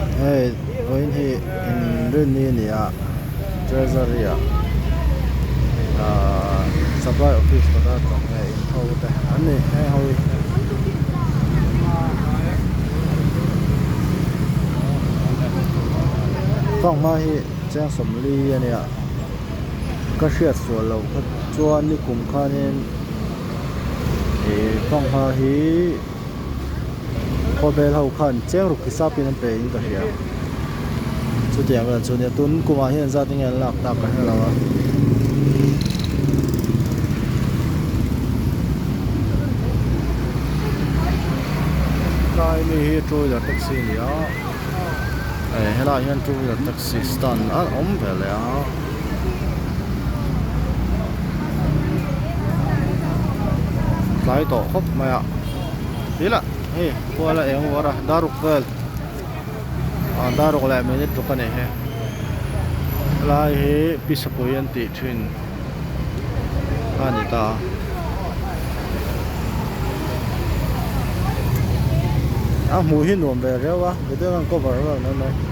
Hei vawiin hi inrinni a ni a treasury ah ahh supply office kawta chawhmeh in ho te an ni heng ho hi. Fanghma hi cheng sawmli a nia ka hriat sual loh kha chuan nikum khanin ih fanghma hi. Khawvel ho khan cheng ruk hisap in an pe in ka hria chutiang vel chu nia tun kumah hian zat enge an lak tak ka hre lo a. Tlai mi hi two wheeler taxi a ni a helaiah hian two wheeler taxi stand a awm ve leh a. Tlai tawh khawp mai a tila hei kual a eng uar a daruk vel ah daruk leh minute ruk a ni hi helai hi pisapui an tih thin a ni ta a hmuh hi nuam ve riau a video an cover vel mai mai.